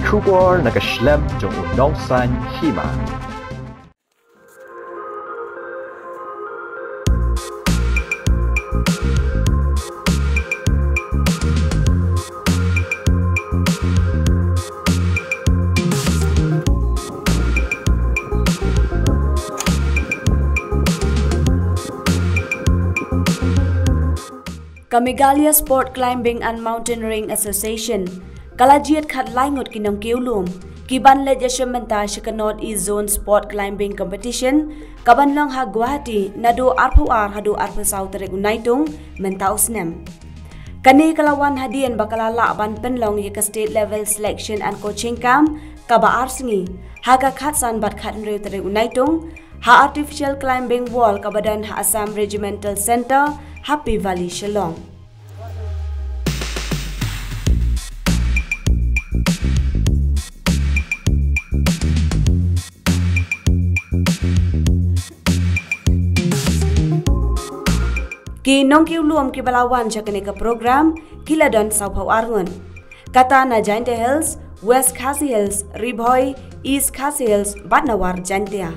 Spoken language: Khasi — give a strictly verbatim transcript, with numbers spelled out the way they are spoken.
Khubor na ka shlem jong u nongsan hima. Ka Meghalaya Sport Climbing and Mountaineering Association ka la jied khatlai ngut ki nongkiew lum ki ban leit ïashim bynta sha ka North East Zone Sport Climbing Competition ka ban long ha Guwahati naduh arphew ar haduh arphew saw tarik u Naitung mynta u snem. Kane ka la wan hadien ba ka la lah ban pynlong ïa ka State Level Selection and Coaching Camp kaba ar sngi ha ka khatsan bad khathynriew tarik u Naitung ha Artificial Climbing Wall kaba don ha Assam Regimental Centre, Happy Valley, Shillong. Ki nongkiew lum kiba la wan sha kane ka program ki la don sawphew ar ngut. Kata na Jaintia Hills, West Khasi Hills, Ri Bhoi, East Khasi Hills bad na War Jaintia.